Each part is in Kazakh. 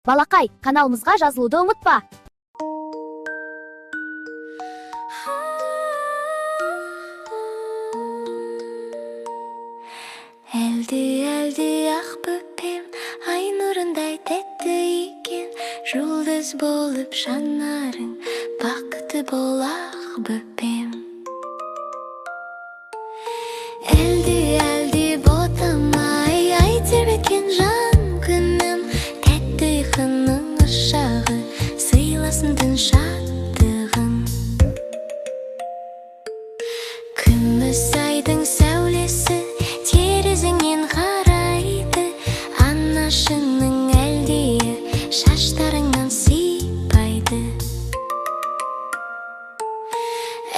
Балақай, каналымызға жазылуды ұмытпа. Әлди, әлди ақ бөпем, ай нұрындай тәтті екен. Жұлдыз болып жанарың, бақытты бол, ақ бөпем. Әлди, әлди ботам ай, ай тербеткен жан күнім. Тәтті ұйқының ошағы, сыйласын түн шаттығын. Күміс айдың сәулесі терезеңнен қарайды. Анашыңның әлдиі шаштарыңнан сипайды.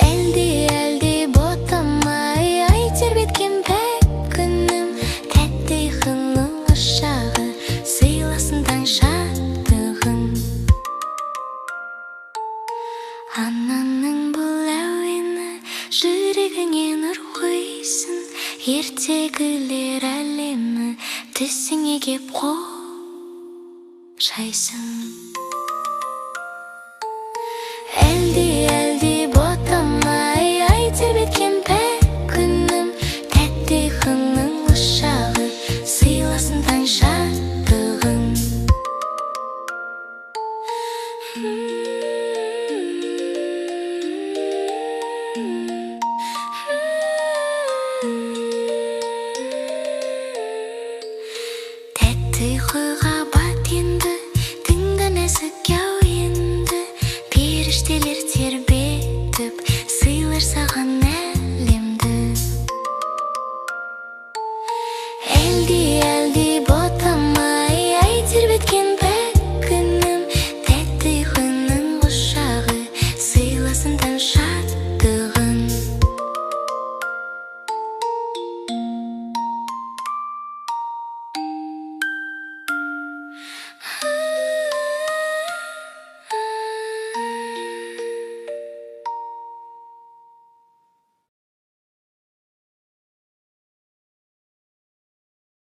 Әлди, әлди ботам ай, ай тербеткен пәк күнім. Тәтті ұйқының ошағы, сыйласын таң шаттығын. Ананың бұл әуені жүрегіңе нұр құйсын. Ертегілер әлемі түсіңе кеп қол жайсын. Әлди, әлди ботам ай, ай тербеткен пәк күнім. Тәтті ұйқының ошағы, сыйласын таң шаттығын. Тәтті ұйқыға бат енді, тыңда нәзік әуенді. Періштелер тербетіп, сыйлар саған әлемді. Әлди, әлди ботам ай, ай тербеткен пәк күнім. Тәтті ұйқының құшағы, сыйласын таң шаттығын.